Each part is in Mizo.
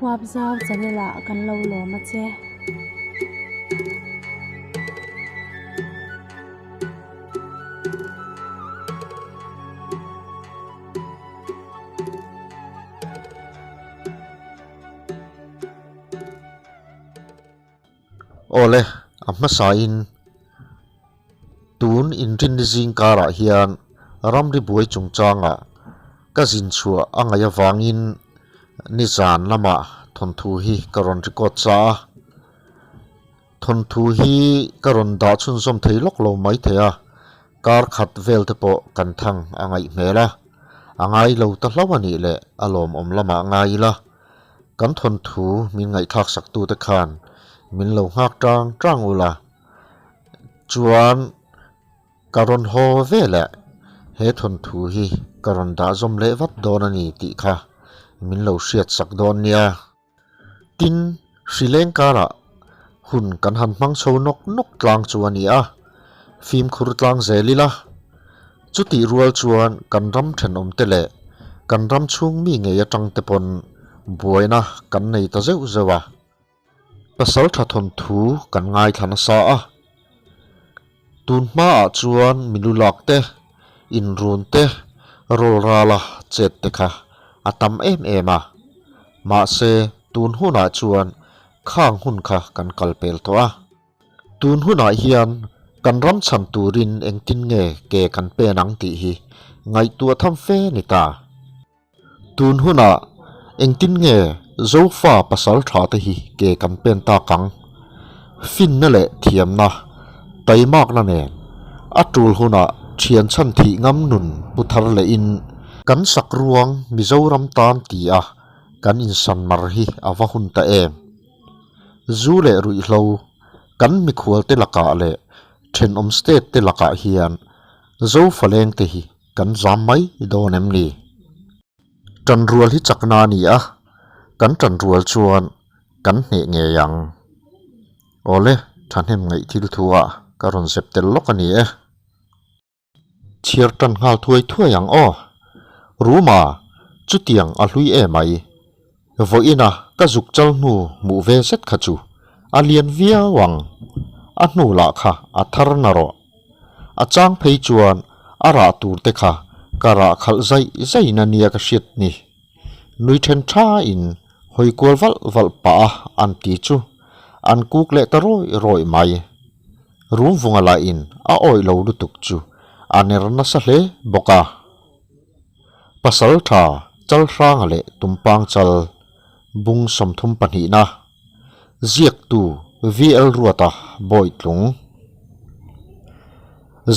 Huapzau channel ah kan lo lawm a che. Awle, a hmasain tun inrinni zing karah hian ramri buai chungchangah ka zin chhuah a ngaih avangin nizan lamah thawnthu hi ka rawn record cha a. Thawnthu hi ka rawn dah chhunzawm thei lawk lo maithei a, kar khat vel te pawh kan thang a ngaih hmel a, a ngai lo ta hlauh a nih leh a lawmawm lamah ngai ila. Kan thawnthu min ngaihthlak sak tute khan min lo nghak tang tang ula, chuan ka rawn haw ve leh he thawnthu hi ka rawn dah zawm leh vat dawn a ni tih kha min lo hriat sak dawn nia. Tin, hrileng karah hun kan han hmang chho nawk nawk tlang chu a ni a, fimkhur tlang zel ila. Chutih rual chuan kan ram thenawmte leh kan ram chhung mi ngei atangte pawn buaina kan nei ta zeuh zeuh a. Pasal tha thawnthu kan ngaithla nasa a. Tun hmaah chuan milu lak te, inrun te, rawl rala chet te kha a tam em em a. Mahse tun hunah chuan khang hun kha kan kal pel tawh a. Tun hunah hian kan ram chhan turin engtin nge ke kan pen ang tih hi ngaihtuah tham fe ni ta. Tun hunah engtin nge Zofa pasal tha te hi ke kan pen tak ang? Finna leh thiamna, taimakna nen a tul hunah thian chhan thih ngam nun pu thar lehin kan sak ruang Mizoram tan ti a kan insan mar hi a va hun ta em? Zu leh ruihhlo kan mikhualte lakah leh thenawm state te lakah hian Zofaleng te hi kan zam mai dawn em ni? Tanrual hi chakna a ni a, kan tanrual chuan kan hneh ngei ang. Awle, thahnem ngaih thil thu ah ka rawn zep tel lawk a ni e. Chhiar tan nghal thuai thuai ang aw. Ruma, chutiang a hlui e mai. Vawiina ka zuk chal hnu hmuh ve zet kha chu a lian viau ang. A hnu lah kha a thar na rawh. A chang phei chuan a rah tur te kha ka rah khalh zaih zaihin a nia ka hriat ni. Nui then tha in hawi kual valh valh pah a an ti chu an kuk leh ta rawih rawih mai. Rumvunga lahin a awih lo lutuk chu a ner nasa hle bawk a. Pasal tha Chalhranga leh Tumpang Chal bung 30 pahnihna ziaktu VL Ruata Bawitlung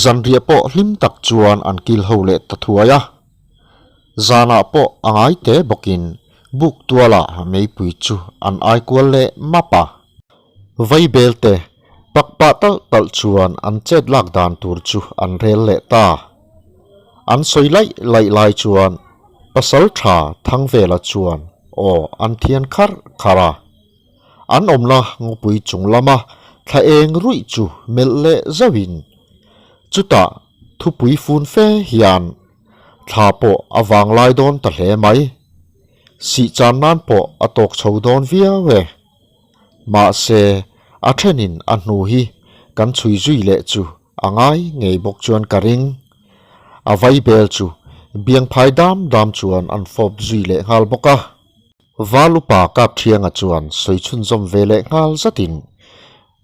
Zanriah pawh hlim tak chuan an kil ho leh ta thuai a. Zanah pawh a ngai te bawkin buk tuala meipui chu an ai kual leh map a. Vaibel te pak pah talh talh chuan an chet lak dan tur chu an rel leh ta. An sawi laih laih lai chuan pasal tha Thangvela chuan aw an thian kharh kharh a. An awmna ngawpui chung lama thla eng ruih chu melh leh zauhin chutah thupui fun fe hian thla pawh a vang lai dawn ta hle mai. Sih chan nan pawh a tawk chho dawn viau e. Mahse, a thenin a hnu hi kan chhui zui leh chu a ngai ngei bawk chuan ka ring. A vaibel chu biangphai dam dam chuan an fawp zui leh nghal bawk a. Val upa Kapthianga chuan sawi chhunzawm ve leh nghal zatin,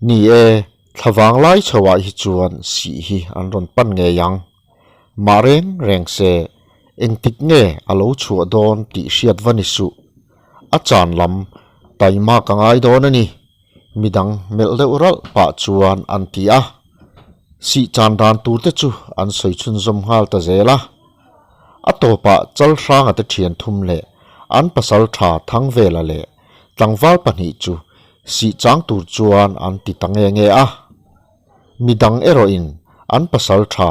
Ni e, thlavang lai chhoah hi chuan sih hi an rawn pan ngei ang. Mah reng reng se, engtik nge a lo chhuah dawn tih hriat va ni suh. A chan lam taima ka ngai dawn a ni, midang melh deuh ralh pah chuan an ti a. Sih chan dan tur te chu an sawi chhunzawm nghal ta zel a. A tawpah Chalhranga te thian thum leh an pasal tha Thangvela leh tlangval pahnih chu sih chang tur chuan an ti ta nge nge a. Midang erawhin an pasal tha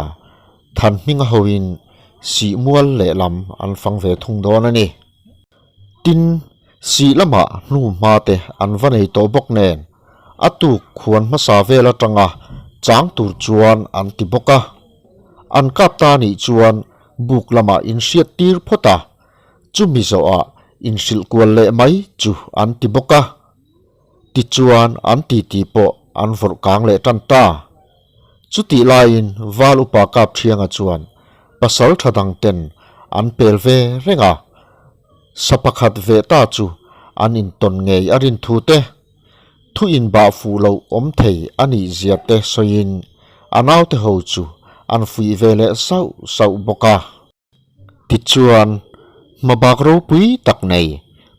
than hminga hoin sih mual lehlam an fang ve thung dawn a ni. Tin, sih lamah hnu hma te an va nei tawh bawk nen a tuk khuan hmasa vel atanga chang tur chuan an ti bawk a. An kap ta nih chuan buk lamah inhriat tir phawt a, chumi zawhah inhrilh kual leh mai chu an ti bawk a. Tichuan an titi pawh an vawrh kang leh tan ta. Chutih laiin Val Upa Kapthianga chuan pasal tha dang ten an pel ve reng a, sa pakhat ve ta chu an intawn ngei a rin thu te, thu inbah fuh loh awm thei a nih zia te sawiin a naute ho chu an fuih ve leh sauh sauh bawk a. Tichuan, hmabak ropui tak nei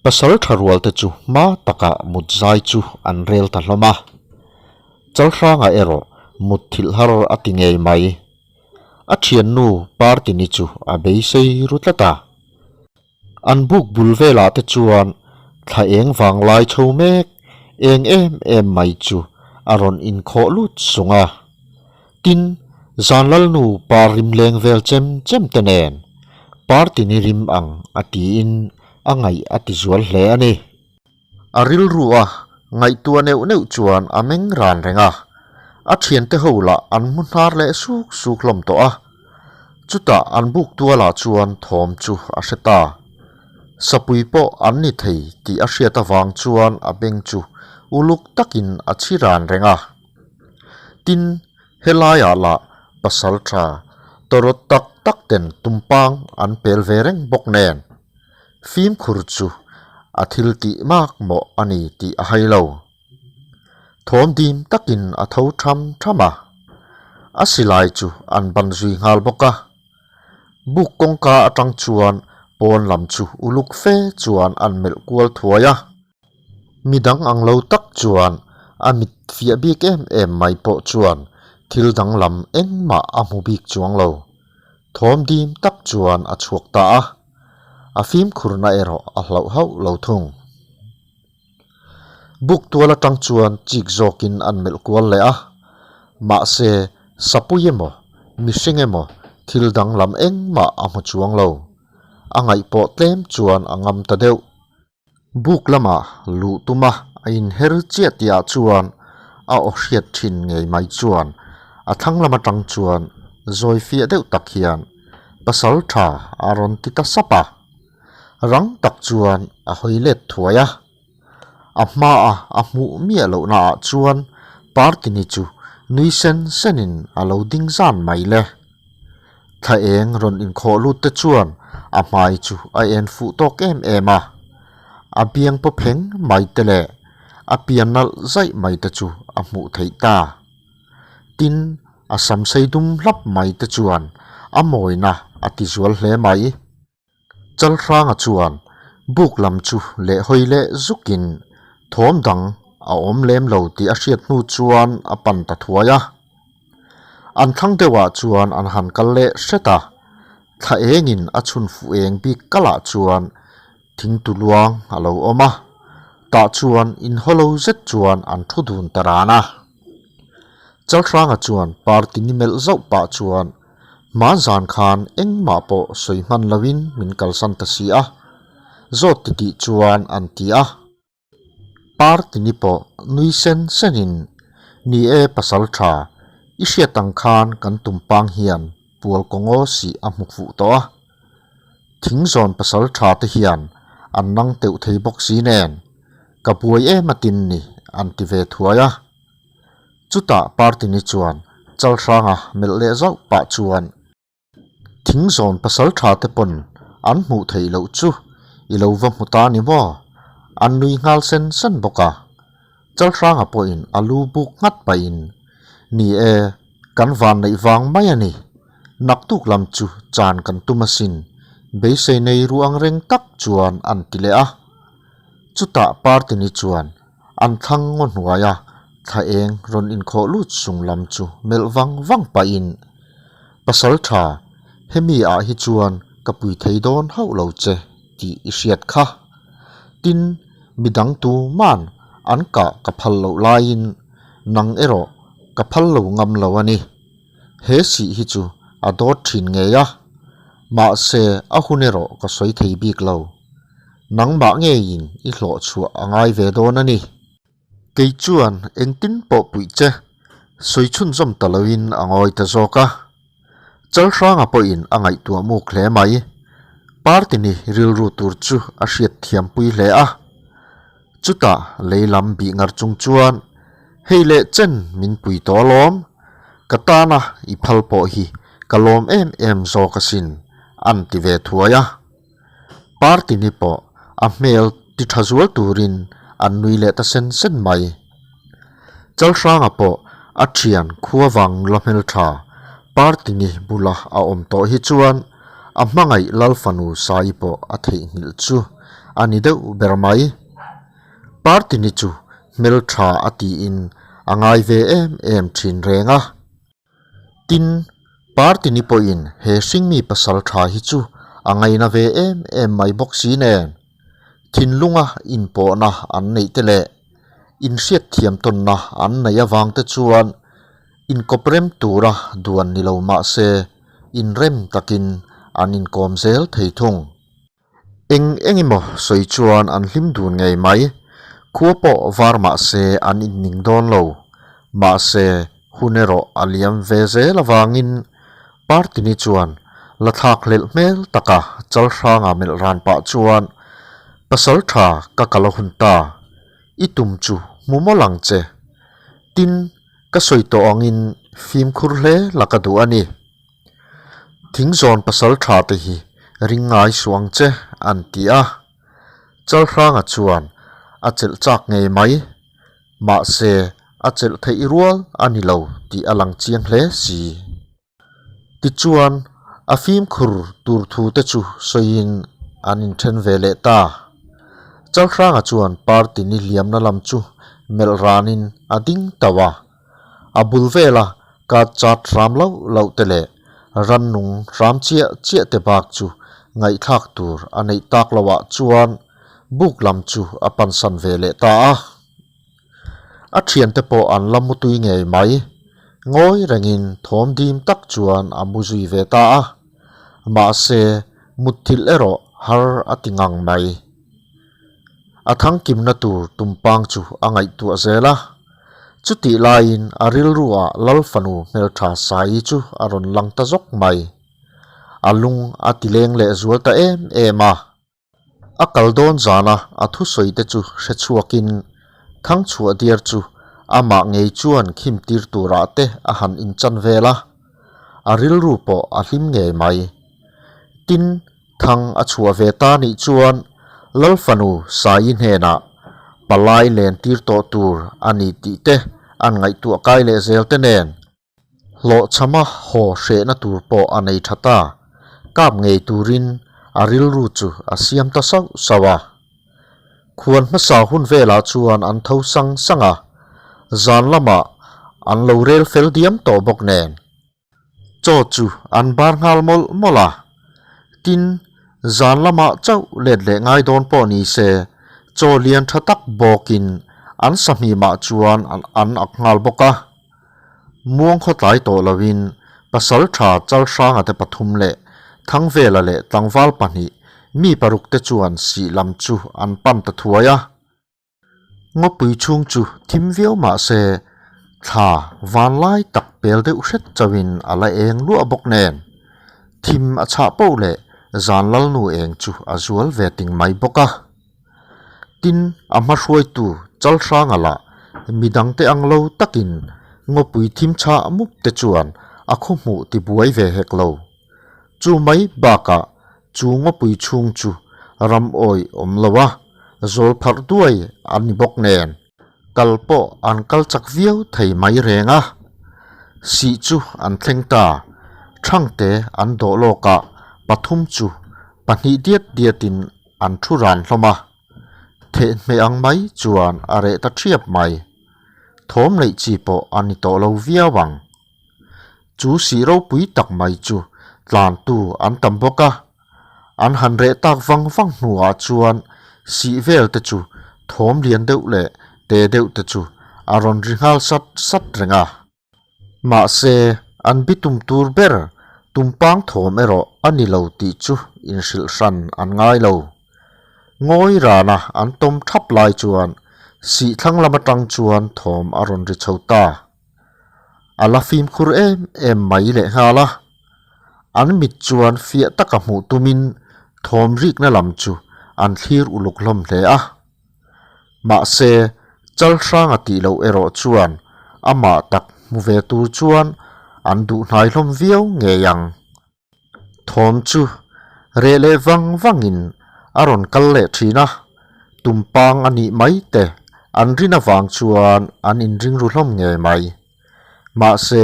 pasal tha rual te chu hma takah mut zai chu an rel ta hlawm a. Chalhrangah erawh mut thilh har a ti ngei mai. A thiannu Partini chu a beisei ru tlat a. An buk bul velah te chuan thla eng vanglai chho mek eng em em mai chu a rawn inkhawh lut sung a. Tin, zan lalnu par rim leng vel chem chem te nen Partini rim ang a tiin a ngaih a ti zual hle a ni. A rilru a ngaihtuah neuh neuh chuan a meng ran reng a, a thiante ho lah an hmu hnar leh suk suk hlawm tawh a. Chutah an buk tualah chuan thawm chu a hre ta. Sapui pawh an ni thei tih a hriat avang chuan a beng chu uluk takin a chhi ran reng a. Tin, helaiah lah pasal tha tawrawt tak tak ten tumpang an pel ve reng bawk nen. Fimkhur chu a thil tih mak mawh a ni tih a hai lo. Thawm dim takin a tho tham tham a, a silai chu an ban zui nghal bawk a. Buk kawngka atang chuan pawn lam chu uluk fe chuan an melh kual thuai a. Midang ang lo tak chuan a mit fiah bik em em mai pawh chuan thil danglam engmah a hmu bik chuang lo. Thawm dim tak chuan a chhuak ta a. A fimkhurna erawh a hlauh hauh lo thung. Buk tual atang chuan chik zawkin an melh kual leh a, mahse sapui emaw mihring emaw thil danglam engmah a hmu chuang lo. A ngaihpawh tlem chuan a ngam ta deuh. Buk lamah luh tuma a inher chiah tihah chuan a aw hriat thin ngei mai chuan a thlang lam atang chuan zawi fiah deuh tak hian pasal tha a rawn ti ta sap a. Rang tak chuan a hawi let thuai a. A hmaa a hmuh miah lohnaah chuan Partini chu nui sen senin a lo ding zan mai le. Thla eng rawn inkhawh lut te chuan a hmai chu a en fuh tawk em em a. A biang paw pheng mai te leh a pian nalh zaih mai te chu a hmuh theih ta. Tin, a sam sei dum hlap mai te chuan a mawina a ti zual hle mai. Chalhranga chuan buk lam chu leh hawi leh zukin thawm dang a awm lem lo tih a hriat hnu chuan a pan ta thuai a. An thlang deuhah chuan an han kal leh hret a, thla engin a chhun fuh eng bik kalah chuan thingtu luang a lo awm a, tah chuan inhawlo zet chuan an thu dun ta ran a. Chalhranga chuan party ni melh zauh pah chuan Hma zan khan engmah pawh sawi hman loin min kalsan ta si a, zawt ti tih chuan an ti a. Party ni pawh nui sen senin, Ni e pasal tha, i hriat ang khan kan tumpang hian pual kawngaw sih a hmu fuh tawh a. Thingzawn pasal tha te hian an nang teuh thei bawk si nen, ka buai em atin ni an ti ve thuai a. Chutah Partini chuan Chalhranga melh leh zauh pah chuan, Thingzawn pasal tha te pawn an hmuh theih loh chu i lo va hmu ta ni maw? An nui nghal sen sen bawk a. Chalhranga pawhin a lu buk nghat pahin, Ni e, kan van neih vang mai a ni. Naktuk lam chu chan kan tum asin, beisei nei ru ang reng tak chuan an ti leh a. Chutah Partini chuan, An thlang ngaw hnuaia thla eng rawn inkhawh lut sung lam chu melh vang vang pahin, Pasal tha, hemi ah hi chuan ka pui thei dawn hauh lo che tih i hriat kha. Tin, midang tu man an kah ka phal loh laiin nang erawh ka phal lo ngam lo a ni. He sih hi chu a dawt thin ngei a, mahse a hun erawh ka sawi thei bik lo. Nangmah ngeiin i hlawh chhuah a ngai ve dawn a ni. Kei chuan engtin pawh puih che, sawi chhunzawm ta loin a ngawi ta zawk a. Chalhranga pawhin a ngaihtuah muk hle mai. Partini rilru tur chu a hriat thiampui hle a. Chutah lei lam bih ngar chung chuan, Hei leh chen min pui tawh alawm, ka tana i phal pawh hi ka lawm em em zawk asin, an ti ve thuai a. Partini pawh a hmel ti tha zual turin an nui leh ta sen sen mai. Chalhranga pawh a thian khua vang nula hmeltha Partini bula a awm tawh hi chuan a hmangaih Lalfanu Sai pawh a theihnghilh chu a ni deuh ber mai. Partini chu hmeltha a tiin a ngai ve em em thin reng a. Tin, Partini pawhin he hringmi pasal tha hi chu a ngaina ve em em mai bawk si nen, thinlunga inpawhna an neih te leh inhriatthiam tawnna an neih avang te chuan inkawprem tura duan ni lo mah se inrem takin an inkawm zel thei thung. Eng eng emaw sawi chuan an hlim dun ngei mai. Khua pawh var mah se an inning dawn lo. Mahse, hun erawh a liam ve zel avangin Partini chuan la thlak hlelh hmel taka chal hranga melh ran pah chuan, Pasal tha ka kal a hun ta. I tum chu hmu mawlh ang che. Tin, ka sawi tawh angin fimkhur hle la ka duh a ni. Thingzawn pasal tha te hi ring ngai suh ang che an ti a. Chalhranga chuan a chelh chak ngei mai. Mahse a chelh theih rual a ni lo tih a lang chiang hle si. Tichuan a fimkhur tur thu te chu sawiin an inthen ve leh ta. Chalhranga chuan party ni hliamna lam chu melh ranin a ding tauh a. A bul vela ka chat hram loh loh te leh rannung hram chiah chiah te bak chu ngaihthlak tur a neih tak loh ah chuan buk lam chu a pansan ve leh ta a. A thiante pawh an la mutui ngei mai. Ngawi rengin thawm dim tak chuan a mu zui ve ta a. Mahse mutthilh erawh har a ti ngang mai. A thangkimna tur tumpang chu a ngaihtuah zel a. Chutih laiin a rilruah Lal fanu hmeltha Saii chu a rawn lang ta zawk mai. A lung a ti leng leh zual ta em em a. A kal dawn zana a thusawi te chu hre chhuakin Thangchhuah diar chu amah ngei chuan khim tir turah te a han inchan vel a. A rilru pawh a hlim ngei mai. Tin, Thang a chhuah ve ta nih chuan Lal fanu Saii hnenah palai len tir tawh tur a ni tih te an ngaihtuah kai leh zel te nen hlawhchhama haw hrehna tur pawh a nei tha ta, kap ngei turin a rilru chu a siam ta sauh sauh a. Khuan hmasa hun velah chuan an tho sang sang a, zan lamah an lo rel fel diam tawh bawk nen. Chaw chu an bar nghal mawlh mawlh a, tin, zan lamah chauh let leh ngai dawn pawh ni se, chaw lian tha tak bawkin an sahmimah chuan an ak nghal bawk a. Muang khawtlai tawh loin pasal tha Chalhranga te pathum leh Thangvela leh tlangval pahnih mi paruk te chuan sih lam chu an pan ta thuai a. Ngawpui chhung chu thim viau mah se, thla van lai tak pel deuh hret chauhin a la eng luah bawk nen. Thim a chhah poh leh zan lalnu eng chu a zual ve ting mai bawk a. Tin, a hma hruaitu Chalhranga lah midangte ang lo takin ngawpui thim chhah mup te chuan a khaw hmuh ti buai ve hek lo. Chu mai bakah chu ngawpui chhung chu ram awi awm lo a, zawl pharh duai a ni bawk nen. Kal pawh an kal chak viau thei mai reng a, sih chu an thleng ta, Thangte an dawh lawkah pathum chu pahnih diat diatin an thu ran hlawm a, thehhmeh ang mai chuan a reh ta thiap mai. Thawm neih chi pawh a ni tawh lo viau ang. Chu sih ropui tak mai chu tlantu an tam bawk a, an han reh tak vang vang hnuah chuan sih vel te chu thawm lian deuh leh te deuh te chu a rawn ri nghal sat sat reng a. Mahse, an bitum tur ber tumpang thawm erawh a ni lo tih chu inhrilh hran an ngai lo. Ngawi rana an tawm thap lai chuan sih thlang lam atang chuan thawm a rawn ri chho ta. A la fimkhur em em mai leh nghal a, an mit chuan fiah taka hmuh tumin Thawm rikna lam chu an thlir uluk hlawm hle a. Mahse, Chalhranga tih loh erawh chuan amah tak hmu ve tur chuan an duh hnai hlawm viau ngei ang. Thawm chu reh leh vang vangin a rawn kal leh thin a, tumpang a nih mai te an rin avang chuan an inring ru hlawm ngei mai. Mahse,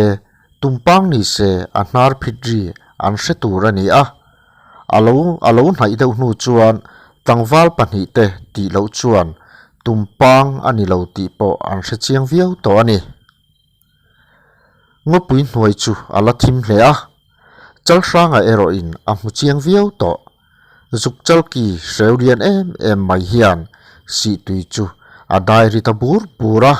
tumpang ni se a hnar phit ri an hre tur a ni a, a lo a lo hnaih deuh hnu chuan tlangval pahnihte tih loh chuan tumpang a ni lo tih pawh an hre chiang viau tawh a ni. Ngawpui hnuai chu a la thim hle a, Chalhranga erawhin a hmu chiang viau tawh. Zuk chalki hreu lian em em mai hian sihtui chu a dai ri ta bur bur a.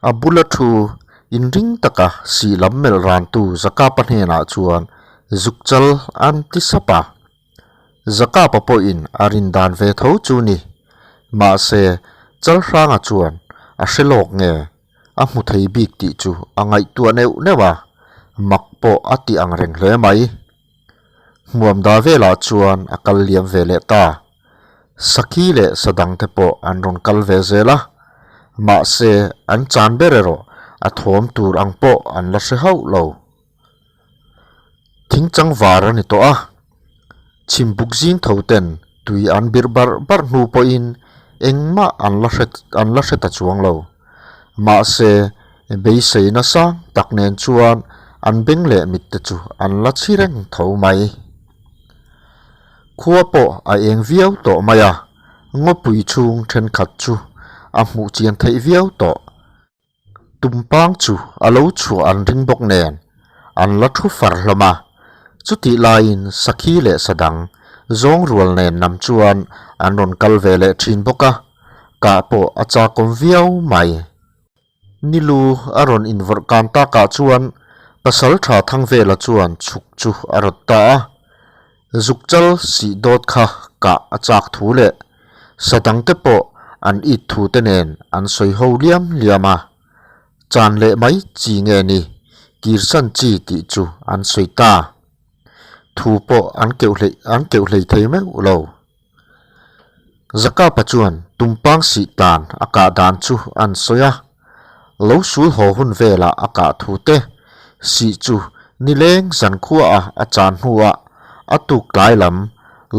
A bula thu inring taka sih lam melh rantu Zakapa hnenah chuan zuk chal an ti sap a. Zakapa pawhin a rin dan ve tho chu ni. Mahse, Chalhranga chuan a hre lawk nge a hmu thei bik tih chu a ngaihtuah neuh neuh a, mak pawh a ti ang reng hle mai. Hmuam da velah chuan a kal liam ve leh ta. Sakhi leh sadang te pawh an rawn kal ve zel a, mahse an chan ber erawh a thawm tur ang pawh an la hre hauh lo. Thing changvar a ni tawh a, chhimbuk zing tho ten tui an birh barh barh hnu pawhin engmah an la hre an la hre ta chuang lo. Mahse beisei nasa tak nen chuan an beng leh mit te chu an la chhi reng tho mai. Khua pawh a eng viau tawh mai a, ngawpui chhung thenkhat chu a hmuh chian theih viau tawh. Tumpang chu a lo chhuah an ring bawk nen an la thu far hlawm a, chutih laiin sakhi leh sadang zawng rual nen lam chuan an rawn kal ve leh thin bawk a, kah pawh a chakawm viau mai. Nilu a rawn invawrh kan takah chuan pasal tha Thangvela chuan chhuk chu a rawt ta a, Zukchal sih dawt kha kah a chak thu leh sadangte pawh an it thu te nen an sawi ho liam liam a, chan leh mai chi nge ni, kirsan chi tih chu an sawi ta. Thu pawh an keuh hleih an keuh hlei thei meuh lo. Zakapa chuan tumpang sih tan a kah dan chu an sawi a, lo sul haw hun velah a kah thu te, sih chu nileng zankhuaah a chan hnuah a tuk tlai lam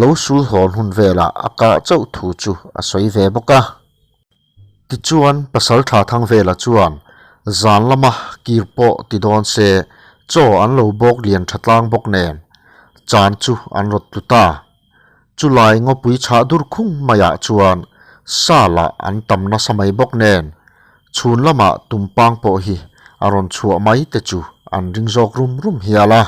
lo sul hawn hun velah a kah chauh thu chu a sawi ve bawk a. Tichuan Pasaltha Thangvela chuan zan lama kir pawh ti dawn se chaw an lo bawk lian tha tlang bawk nen chan chu an rawt tlu ta. Chulai ngawpui chhah dur khung maiah chuan sa lah an tam nasa mai bawk nen chhun lamah tumpang pawh hi a rawn chhuah mai te chu an ring zawk rum rum hial a.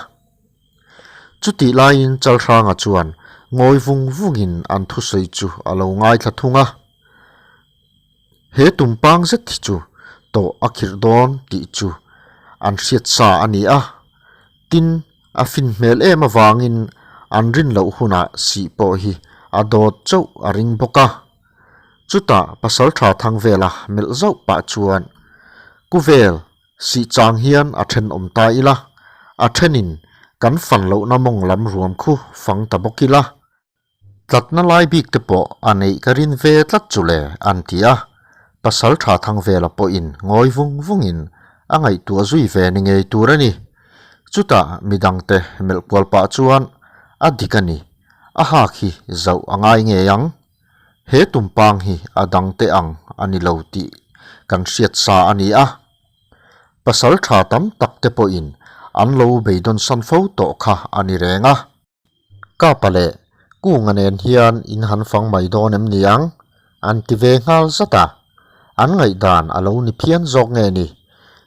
Chutih laiin Chalhranga chuan ngawi vung vungin an thusawi chu a lo ngaithla thung a. He tumpang zet hi chu tawh a khirh dawn tih chu an hriat sa a ni a, tin a fin hmel em avangin an rin loh hunah sih pawh hi a dawt chauh a ring bawk a. Chutah Pasaltha Thangvela melh zauh pah chuan Kuvel Sih chang hian a then awm ta ila, a thenin kan fan lohna mawng lam ruam khu fang ta bawk ila. Tlatna lai bik te pawh a neih ka rin ve tlat chu le, an ti a. Pasal tha Thangvela pawhin ngawi vung vungin a ngaihtuah zui ve ni ngei tur a ni. Chutah midangte melh kual pah chuan a dik a ni, a hak hi zauh a ngai ngei ang. He tumpang hi a dang teh ang a ni lo tih kan hriat sa a ni a. Pasal tha tam tak te pawhin an lo beidawn san fo tawh kha a ni reng a. Kapa leh Kunga nen hian in han fang mai dawn em ni ang? An ti ve nghal zat a. An ngaihdan a lo ni phian zawk nge ni?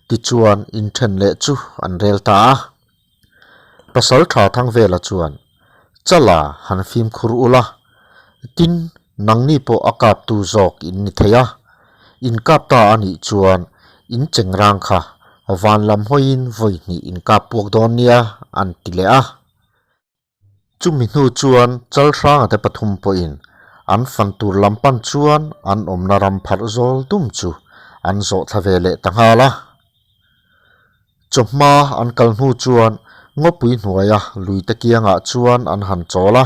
Tichuan inthen leh chu an rel ta a. Pasal tha Thangvela chuan, Chala han fimkhur ula, tin nangni pawh a kaptu zawk in ni thei a, in kap ta a nih chuan in chengrang kha van lam hawiin vawi hnih in kap puak dawn nia an ti leh a. Chumi hnu chuan Chalhranga te pathum pawhin an fan tur lam pan chuan an awmna ram pharh zawl dum chu an zawh thla ve leh ta nghal a. Chawhma an kal hnu chuan ngawpui hnuaia luite kiangah chuan an han chawl a.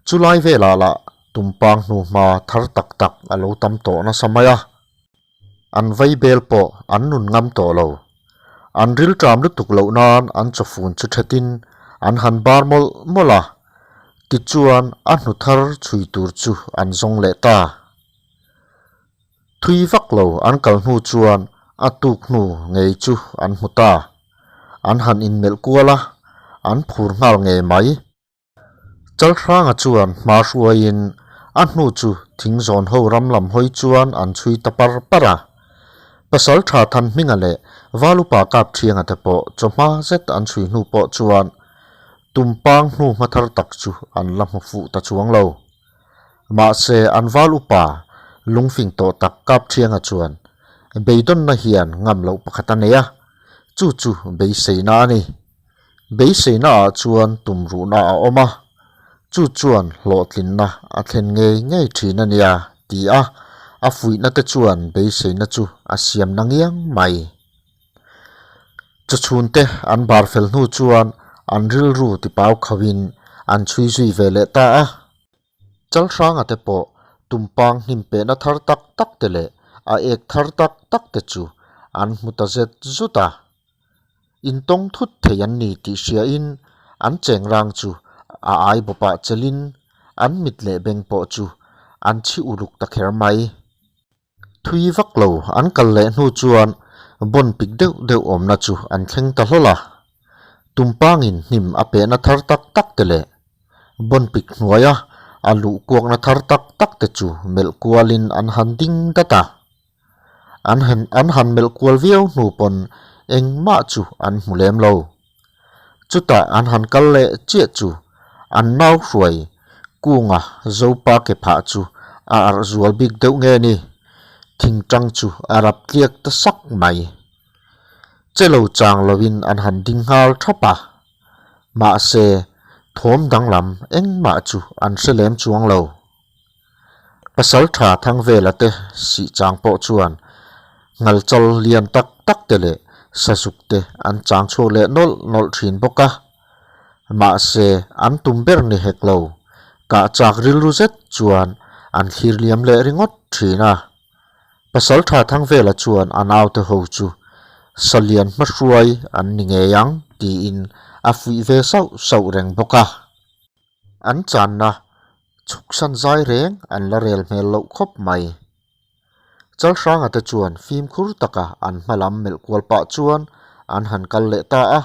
Chulai velah lah tumpang hnuhma thar tak tak a lo tam tawh nasa mai a. An vei bel pawh an nun ngam tawh lo. An rilṭam lutuk loh nan an chawfun chu ṭhetin an han bar mawlh mawlh a, tichuan a hnu thar chhui tur chu an zawng leh ta. Thui vak lo an kal hnu chuan a tuk hnu ngei chu an hmu ta. An han inmelh kual a, an phur nghal ngei mai. Chalhranga chuan hma hruaiin a hnu chu thing zawn ho ram lam hawi chuan an chhui ta par par a. Pasaltha Thanhminga leh Valupa Kapthianga te pawh chawhma zet an chhui hnu pawh chuan tumpang hnu hma thar tak chu an la hmu fuh ta chuang lo. Mahse an Valupa lungfing tawh tak Kapthianga chuan beidawnna hian ngam loh pakhat a nei a, chu chu beiseina a ni. Beiseina ah chuan tumruhna a awm a, chu chuan hlawhtlinna a thlen ngei ngei thin a nia ti a, a fuihna te chuan beiseina chu a siam na ngiang mai. Chawchhunte an bar fel hnu chuan an rilru tipau khauhin an chhui zui ve leh ta a. Chalhranga te pawh tumpang hnim pehna thar tak tak te leh a ek thar tak tak te chu an hmu ta zet zut a. Intawng thut thei an ni tih hriain an chengrang chu a ai bawpah chelin an mit leh beng pawh chu an chhi uluk ta kher mai. Thui vak lo an kal leh hnu chuan bawn pik deuh deuh awmna chu an thleng ta hlawl a. Tumpangin hnim a pehna thar tak tak te leh bawn pik hnuaia a luh kuakna thar tak tak te chu melh kualin an han ding dat a. An han an han melh kual viau hnu pawn engmah chu an hmu lem lo. Chutah an han kal leh chiah chu an nau hruai kunga Zopa ke phah chu a arh zual bik deuh nge ni? Thingtang chu a rap tliak ta sak mai. Che lo chang loin an han ding nghal thap a. Mahse, thawm danglam engmah chu an hre lem chuang lo. Pasal tha Thangvela te sih chang pawh chuan ngalchal lian tak tak te leh sazuk te an chang chhuak leh nawlh nawlh thin bawk a. Mahse an tum ber ni hek lo, kah chak rilru zet chuan an thlir liam leh ringawt thin a. Pasal tha Thangvela chuan a naute ho chu salian hmahruai an ni ngei ang tiin a fuih ve sauh sauh reng bawk a. An channa chhuksan zai reng an la rel hmel loh khawp mai. Chalhranga te chuan fimkhur taka an hma lam melh kual pah chuan an han kal leh ta a.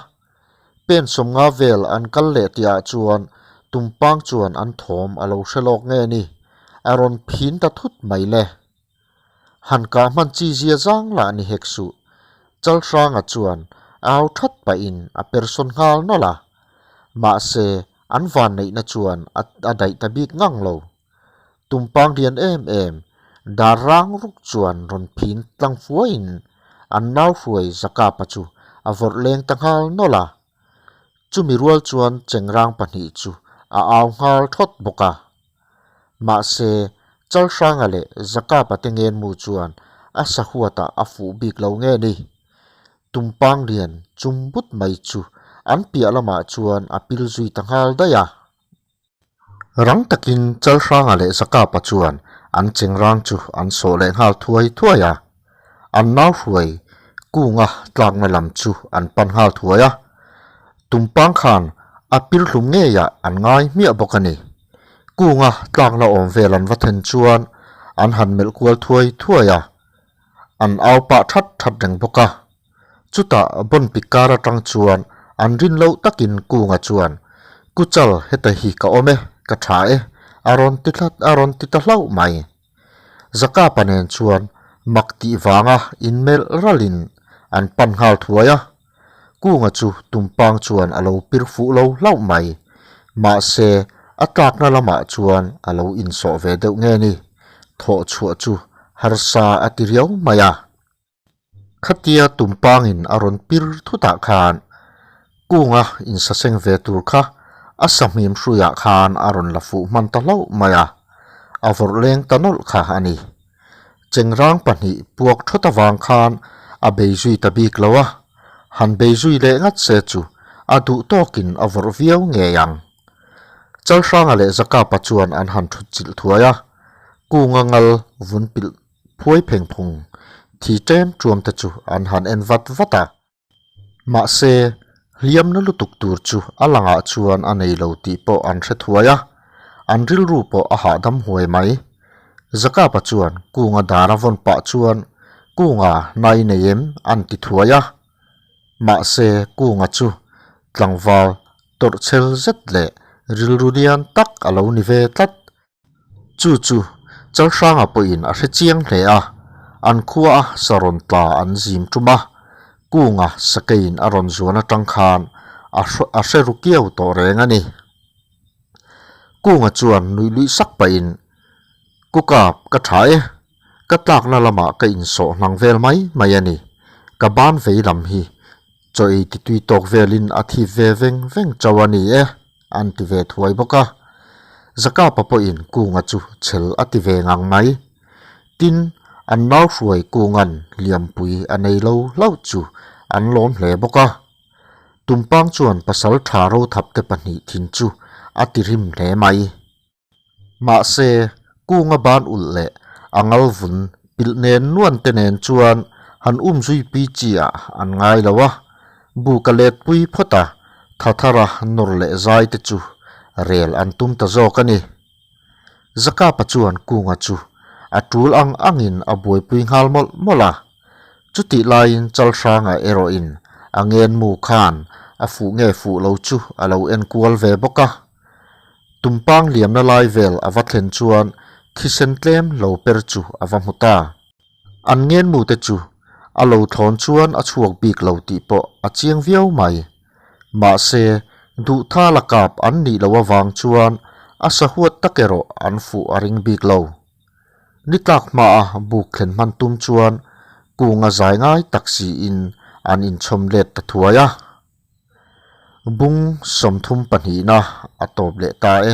Pen sawmnga vel an kal leh tihah chuan tumpang chuan an thawm a lo hre lawk nge ni, a rawn phin ta thut mai le. Han kah hman chi zia zang lah ni hek suh. Chalhranga chuan au that pahin a persawn nghal nawlh a. Mahse, an vanneihna chuan a a daih ta bik ngang lo. Tumpang lian em em, dar rang ruk chuan rawn phin tlang fuaiin an nau hruai Zakapa chu a vawrh leng ta nghal nawlh a. Chumi rual chuan chengrang pahnih chu a au nghal thawt bawk a. Mahse, Chalhranga leh Zakapa te ngenmu chuan a sahuatah a fuh bik lo nge ni? Tumpang lian chum but mai chu an piah lamah chuan a pil zui ta nghal daih a. Rang takin Chalhranga leh Zakapa chuan an chengrang chu an sawh leh nghal thuai thuai a. An nau hruai kunga tlakna lam chu an pan nghal thuai a. Tumpang khan a pir hlum ngeiah an ngai hmiah bawk a ni. Kunga tlakna awm vel an va then chuan an han melh kual thuai thuai a. An au pah that that reng bawk a. Chutah Bawnpik kar atang chuan an rin loh takin Kunga chuan, Kuchal heta hi ka awm e, ka tha e, a rawn ti tlat a rawn ti ta hlauh mai. Zakapa nen chuan mak tih vanga inmelh ralin an pan nghal thuai a. Kunga chu tumpang chuan a lo pir fuh lo hlauh mai. Mahse, a tlakna lamah chuan a lo insawh ve deuh nge ni? Thawh chhuah chu harsa a ti riau mai a. Khatia tumpangin a rawn pir thutah khan Kunga insaseng ve tur kha a sahmim hruiah khan a rawn la fuh hman ta hlauh mai a, a vawrh leng ta nawlh kha a ni. Chengrang pahnih puak thawt avang khan a bei zui ta bik lo a, han bei zui leh ngat se chu a duh tawkin a vawrh viau ngei ang. Chalhranga leh Zakapa chuan an han thut chilh thuai a, kunga ngal vun pilh phuai pheng phung thi ṭem ṭuam te chu an han en vat vat a. Mahse, hliamna lutuk tur chu a langah chuan a nei lo tih pawh an hre thuai a, an rilru pawh a hahdam huai mai. Zakapa chuan kunga dar a vawn pah chuan kunga nai nei em an ti thuai a. Mahse, kunga chu tlangval tawrhchhel zet leh rilru lian tak a lo ni ve tlat. Chu chu Chalhranga pawhin a hre chiang hle a, an khua a sa rawn tla an zim tum a, Kunga sakeiin a rawn zuan atang khan a a hre ru kiau tawh reng a ni. Kunga chuan nuih luih sak pahin, Kukap, ka tha e, ka tlakna lamah ka insawh hnang vel mai mai a ni, ka ban vei lam hi chaw ei ti tui tawk velin a thip ve veng veng chauh a ni e, an ti ve thuai bawk a. Zakapa pawhin Kunga chu chhel a ti ve ngang mai. Tin, an nau hruai Kunga'n liampui a nei lo hlauh chu an lawm hle bawk a. Tumpang chuan pasal tha rothapte pahnih thin chu a ti rim hle mai. Mahse, kunga ban ulh leh a ngal vun pilh nen nuan te nen chuan han um zui pi chi ah an ngai lo a, bu ka let pui phawt a, tha thara nawr leh zai te chu rel an tum ta zawk a ni. Zakapa chuan kunga chu a tul ang angin a buaipui nghal mawlh mawlh a, chutih laiin Chalhranga erawhin a ngenmu khan a fuh nge fuh lo chu a lo enkual ve bawk a. Tumpang liamna lai vel a va thlen chuan thisen tlem lo per chu a va hmu ta. An ngenmute chu a lo thlawn chuan a chhuak bik lo tih pawh a chiang viau mai. Mahse, duhtha la kap an nih loh avang chuan a sahuat tak erawh an fuh a ring bik lo. Ni tlak hmaa buk thlen hman tum chuan kunga zai ngai tak siin an inchhawm let ta thuai a. Bung 32 na a tawp leh ta e.